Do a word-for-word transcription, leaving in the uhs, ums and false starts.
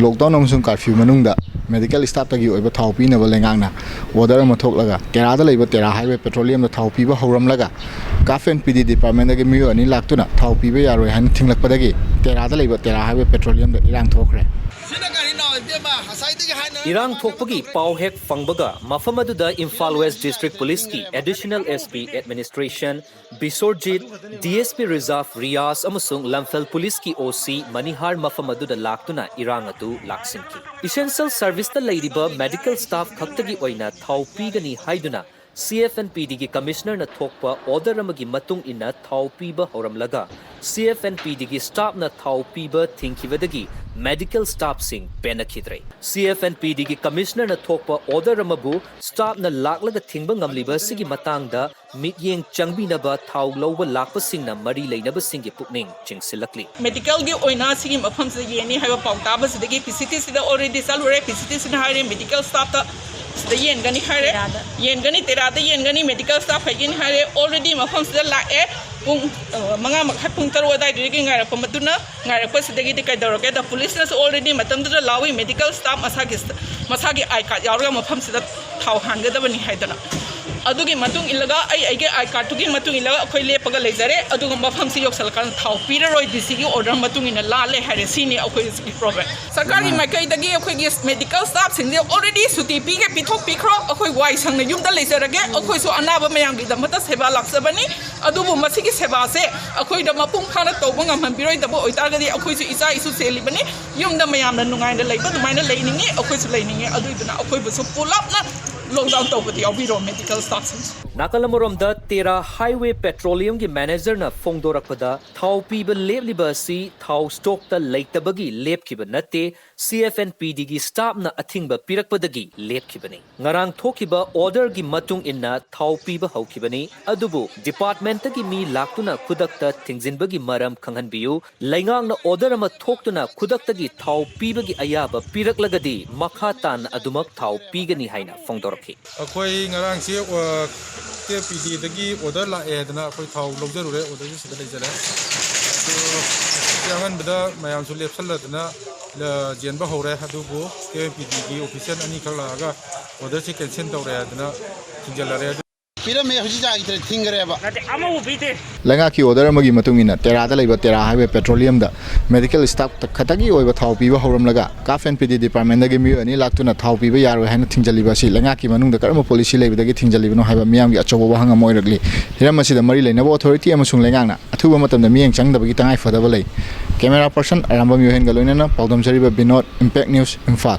Lockdown ꯑꯃꯁꯨꯡ curfew ꯃꯅꯨꯡꯗ medical staffꯇꯒꯤ ꯑꯣꯏꯕ ꯊꯥꯎ ꯄꯤꯅꯕ ꯂꯩꯉꯥꯛꯅ order ꯑꯃ ꯊꯣꯛꯂꯒ ꯇꯦꯔꯥꯗ ꯂꯩꯕ ꯇꯦꯔꯥ highway petroleumꯗ ꯊꯥꯎ ꯄꯤꯕ ꯍꯧꯔꯝꯂꯒ CAF and PD departmentꯇꯒꯤ ꯃꯤꯑꯣꯏ ꯑꯅꯤ ꯂꯥꯛꯇꯨꯅ ꯊꯥꯎ ꯄꯤꯕ ꯌꯥꯔꯣꯏ ꯍꯥꯏꯅ ꯊꯤꯡꯂꯛꯄꯗꯒꯤ ꯇꯦꯔꯥꯗ ꯂꯩꯕ ꯇꯦꯔꯥ highway petroleumꯗ ꯏꯔꯥꯡ ꯊꯣꯛꯈ꯭ꯔꯦ꯫ ꯏꯔꯥꯡ ꯊꯣꯛꯄꯒꯤ ꯄꯥꯎ ꯍꯦꯛ ꯐꯪꯕꯒ ꯃꯐꯝ ꯑꯗꯨꯗ Imphal West District Policeꯀꯤ Additional SP Administration Bisorjit, DSP Reserve Riyaz ꯑꯃꯁꯨꯡ ꯂꯝꯐꯦꯜ ꯄꯨꯂꯤꯁꯀꯤ OC ꯃꯅꯤꯍꯥꯔ ꯃꯐꯝ ꯑꯗꯨꯗ ꯂꯥꯛꯇꯨꯅ ꯏꯔꯥꯡ ꯑꯗꯨ ꯂꯥꯛꯁꯤꯟꯈꯤ꯫ Essential serviceꯇ ꯂꯩꯔꯤꯕ medical staff ꯈꯛꯇꯒꯤ ꯑꯣꯏꯅ ꯊꯥꯎ ꯄꯤꯒꯅꯤ ꯍꯥꯏꯗꯨꯅ CF and PDꯒꯤ commissionerꯅ ꯊꯣꯛꯄ order ꯑꯃꯒꯤ ꯃꯇꯨꯡ ꯏꯟꯅ ꯊꯥꯎ ꯄꯤꯕ ꯍꯧꯔꯝꯂꯒ CF and PDꯒꯤ staffꯅ ꯊꯥꯎ ꯄꯤꯕ ꯊꯤꯡꯈꯤꯕꯗꯒꯤ medical staffꯁꯤꯡ ꯄꯦꯟꯅꯈꯤꯗ꯭ꯔꯦ꯫ CF and PDꯒꯤ commissionerꯅ ꯊꯣꯛꯄ order ꯑꯃꯕꯨ staffꯅ ꯂꯥꯛꯂꯒ ꯊꯤꯡꯕ ꯉꯝꯂꯤꯕ ꯑꯁꯤꯒꯤ ꯃꯇꯥꯡꯗ ꯃꯤꯠꯌꯦꯡ ꯆꯪꯕꯤꯅꯕ ꯊꯥꯎ ꯂꯧꯕ ꯂꯥꯛꯄꯁꯤꯡꯅ ꯃꯔꯤ ꯂꯩꯅꯕꯁꯤꯡꯒꯤ ꯄꯨꯛꯅꯤꯡ ꯆꯤꯡꯁꯤꯜꯂꯛꯂꯤ꯫ Medicalꯒꯤ ꯑꯣꯏꯅ ꯁꯤꯒꯤ ꯃꯐꯝꯁꯤꯗ ꯌꯦꯟꯅꯤ ꯍꯥꯏꯕ ꯄꯥꯎ ꯇꯥꯕꯁꯤꯗꯒꯤ PCTꯁꯤꯗ already ꯆꯠꯂꯨꯔꯦ꯫ PCTꯁꯤꯅ ꯍꯥꯏꯔꯦ medical staffꯇ ꯁꯤꯗ ꯌꯦꯟꯒꯅꯤ ꯍꯥꯏꯔꯦ꯫ ꯌꯦꯟꯒꯅꯤ, ꯇꯦꯔꯥꯗ ꯌꯦꯟꯒꯅꯤ, medical staff ꯍꯥꯏꯒꯅꯤ ꯍꯥꯏꯔꯦ꯫ Already ꯃꯐꯝꯁꯤꯗ ꯂꯥꯛꯑꯦ꯫ ꯄꯨꯡ, ꯑ, ꯃꯉꯥ ꯃꯈꯥꯏ, ꯄꯨꯡ ꯇꯔꯨꯛ ꯑꯗꯨꯋꯥꯏꯗꯒꯤ ꯉꯥꯏꯔꯛꯄ ꯃꯗꯨꯅ, ꯉꯥꯏꯔꯛꯄꯁꯤꯗꯒꯤꯗꯤ ꯀꯩꯗꯧꯔꯒꯦꯗ, ꯄꯨꯂꯤꯁꯅꯁꯨ already ꯃꯇꯝꯗꯨꯗ ꯂꯥꯎꯏ, medical staff ꯃꯁꯥꯒꯤ, ꯃꯁꯥꯒꯤ I card ꯌꯥꯎꯔꯒ ꯃꯐꯝꯁꯤꯗ ꯊꯥꯎ ꯍꯥꯟꯒꯗꯕꯅꯤ ꯍꯥꯏꯗꯅ꯫ ꯑꯗꯨꯒꯤ ꯃꯇꯨꯡ ꯏꯜꯂꯒ ꯑꯩ ꯑꯩꯒꯤ I cardꯇꯨꯒꯤ ꯃꯇꯨꯡ ꯏꯜꯂꯒ ꯑꯩꯈꯣꯏ ꯂꯦꯞꯄꯒ ꯂꯩꯖꯔꯦ꯫ ꯑꯗꯨꯒ ꯃꯐꯝꯁꯤ ꯌꯧꯁꯜꯂꯀꯥꯟꯗ ꯊꯥꯎ ꯄꯤꯔꯔꯣꯏ, DCꯒꯤ order ꯃꯇꯨꯡ ꯏꯟꯅ ꯂꯥꯜꯂꯦ ꯍꯥꯏꯔꯦ꯫ ꯁꯤꯅꯤ ꯑꯩꯈꯣꯏꯒꯤ problem꯫ ꯁꯔꯀꯥꯔꯒꯤ ꯃꯥꯏꯀꯩꯗꯒꯤ ꯑꯩꯈꯣꯏꯒꯤ medical staffꯁꯤꯡꯁꯦ already ꯁꯨꯇꯤ ꯄꯤꯒꯦ, ꯄꯤꯊꯣꯛꯄꯤꯈ꯭ꯔꯣ, ꯑꯩꯈꯣꯏ ꯋꯥꯏ ꯁꯪꯅ ꯌꯨꯝꯗ ꯂꯩꯖꯔꯒꯦ, ꯑꯩꯈꯣꯏꯁꯨ ꯑꯅꯥꯕ ꯃꯌꯥꯝꯒꯤꯗꯃꯛꯇ ꯁꯦꯕꯥ ꯂꯥꯛꯆꯕꯅꯤ꯫ ꯑꯗꯨꯕꯨ ꯃꯁꯤꯒꯤ ꯁꯦꯕꯥꯁꯦ ꯑꯩꯈꯣꯏꯗ ꯃꯄꯨꯡ ꯐꯥꯅ ꯇꯧꯕ ꯉꯝꯍꯟꯕꯤꯔꯣꯏꯗꯕ ꯑꯣꯏꯇꯥꯔꯒꯗꯤ ꯑꯩꯈꯣꯏꯁꯨ ꯏꯆꯥ ꯏꯁꯨ ꯆꯦꯜꯂꯤꯕꯅꯤ, ꯌꯨꯝꯗ ꯃꯌꯥꯝꯅ ꯅꯨꯡꯉꯥꯏꯅ ꯂꯩꯕ ꯑꯗꯨꯃꯥꯏꯅ ꯂꯩꯅꯤꯡꯉꯤ, ꯑꯩꯈꯣꯏꯁꯨ ꯂꯩꯅꯤꯡꯉꯤ꯫ ꯑꯗꯨꯏꯗꯨꯅ ꯑꯩꯈꯣꯏꯕꯨꯁꯨ ꯄꯨꯂꯞꯅ lockdown ꯇꯧꯕꯗ ꯌꯥꯎꯕꯤꯔꯣ medical staffꯁꯤꯡꯁꯨ꯫ ꯅꯥꯀꯜ ꯑꯃꯔꯣꯝꯗ ꯇꯦꯔꯥ highway petroleumꯒꯤ managerꯅ ꯐꯣꯡꯗꯣꯔꯛꯄꯗ ꯊꯥꯎ ꯄꯤꯕ ꯂꯦꯞꯂꯤꯕ ꯑꯁꯤ ꯊꯥꯎ stockꯇ ꯂꯩꯇꯕꯒꯤ ꯂꯦꯞꯈꯤꯕ ꯅꯠꯇꯦ, CF and PDꯒꯤ staffꯅ ꯑꯊꯤꯡꯕ ꯄꯤꯔꯛꯄꯗꯒꯤ ꯂꯦꯞꯈꯤꯕꯅꯤ꯫ ꯉꯔꯥꯡ ꯊꯣꯛꯈꯤꯕ orderꯒꯤ ꯃꯇꯨꯡ ꯏꯟꯅ ꯊꯥꯎ ꯄꯤꯕ ꯍꯧꯈꯤꯕꯅꯤ, ꯑꯗꯨꯕꯨ departmentꯇꯒꯤ ꯃꯤ ꯂꯥꯛꯇꯨꯅ ꯈꯨꯗꯛꯇ ꯊꯤꯡꯖꯤꯟꯕꯒꯤ ꯃꯔꯝ ꯈꯪꯍꯟꯕꯤꯌꯨ꯫ ꯂꯩꯉꯥꯛꯅ order ꯑꯃ ꯊꯣꯛꯇꯨꯅ ꯈꯨꯗꯛꯇꯒꯤ ꯊꯥꯎ ꯄꯤꯕꯒꯤ ꯑꯌꯥꯕ ꯄꯤꯔꯛꯂꯒꯗꯤ ꯃꯈꯥ ꯇꯥꯅ ꯑꯗꯨꯃꯛ ꯊꯥꯎ ꯄꯤꯒꯅꯤ ꯍꯥꯏꯅ ꯐꯣꯡꯗꯣꯔꯛꯈꯤ꯫ ꯑꯩꯈꯣꯏ ꯉꯔꯥꯡꯁꯦ, ꯑ, ꯀꯦ ꯄꯤ ꯗꯤꯗꯒꯤ order ꯂꯥꯛꯑꯦ ꯍꯥꯏꯗꯅ ꯑꯩꯈꯣꯏ ꯊꯥꯎ ꯂꯧꯖꯔꯨꯔꯦ, orderꯁꯨ ꯁꯤꯗ ꯂꯩꯖꯔꯦ꯫ ꯑꯗꯣ ꯉꯁꯤꯁꯦ ꯑꯉꯟꯕꯗ ꯃꯌꯥꯝꯁꯨ ꯂꯦꯞꯁꯜꯂꯗꯅ ꯂ-, ꯆꯦꯟꯕ ꯍꯧꯔꯦ꯫ ꯑꯗꯨꯕꯨ ꯀꯦ ꯑꯦꯝ ꯄꯤ ꯗꯤꯒꯤ ꯑꯣꯐꯤꯁꯤꯌꯦꯜ ꯑꯅꯤꯈꯛ ꯂꯥꯛꯑꯒ ꯑꯣꯔꯗꯔꯁꯤ ꯀꯦꯟꯁꯦꯜ ꯇꯧꯔꯦ ꯍꯥꯏꯗꯅ ꯊꯤꯡꯖꯤꯜꯂꯔꯦ꯫ ꯑꯗꯨ ꯄꯤꯔꯝꯃꯦ, ꯍꯧꯖꯤꯛ ꯌꯥꯈꯤꯗ꯭ꯔꯦ, ꯊꯤꯡꯈ꯭ꯔꯦꯕ꯫ ꯅꯠꯇꯦ, ꯑꯃꯕꯨ ꯄꯤꯗꯦ꯫ ꯂꯩꯉꯥꯛꯀꯤ ꯑꯣꯔꯗꯔ ꯑꯃꯒꯤ ꯃꯇꯨꯡ ꯏꯟꯅ ꯇꯦꯔꯥꯗ ꯂꯩꯕ ꯇꯦꯔꯥ ꯍꯥꯏꯋꯦ ꯄꯦꯇ꯭ꯔꯣꯂꯤꯌꯝꯗ ꯃꯦꯗꯤꯀꯦꯜ ꯁ꯭ꯇꯥꯐ ꯈꯛꯇꯒꯤ ꯑꯣꯏꯕ ꯊꯥꯎ ꯄꯤꯕ ꯍꯧꯔꯝꯂꯒ ꯀꯥꯐ ꯑꯦꯟ ꯄꯤ ꯗꯤ ꯗꯤꯄꯥꯔꯠꯃꯦꯟꯗꯒꯤ ꯃꯤꯑꯣꯏ ꯑꯅꯤ ꯂꯥꯛꯇꯨꯅ ꯊꯥꯎ ꯄꯤꯕ ꯌꯥꯔꯣꯏ ꯍꯥꯏꯅ ꯊꯤꯡꯖꯤꯜꯂꯤꯕ ꯑꯁꯤ ꯂꯩꯉꯥꯛꯀꯤ ꯃꯅꯨꯡꯗ ꯀꯔꯝꯕ ꯄꯣꯂꯤꯁꯤ ꯂꯩꯕꯗꯒꯤ ꯊꯤꯡꯖꯤꯜꯂꯤꯕꯅꯣ ꯍꯥꯏꯕ ꯃꯤꯌꯥꯝꯒꯤ ꯑꯆꯧꯕ ꯋꯥꯍꯪ ꯑꯃ ꯑꯣꯏꯔꯛꯂꯤ꯫ ꯍꯤꯔꯝ ꯑꯁꯤꯗ ꯃꯔꯤ ꯂꯩꯅꯕ ꯑꯣꯊꯣꯔꯤꯇꯤ ꯑꯃꯁꯨꯡ ꯂꯩꯉꯥꯛꯅ ꯑꯊꯨꯕ ꯃꯇꯝꯗ ꯃꯤꯠꯌꯦꯡ ꯆꯪꯗꯕꯒꯤ ꯇꯉꯥꯏ ꯐꯗꯕ ꯂꯩ꯫ ꯀꯦꯃꯦꯔꯥ ꯄꯔꯁꯟ ꯑꯔꯥꯝꯕꯝ ꯌꯣꯍꯦꯟꯒ ꯂꯣꯏꯅꯅ ꯄꯥꯎꯗꯝꯖꯔꯤꯕ ꯕꯤꯅꯣꯗ, ꯏꯝꯄꯦꯛ ꯅ꯭ꯌꯨꯁ, ꯏꯝꯐꯥꯜ꯫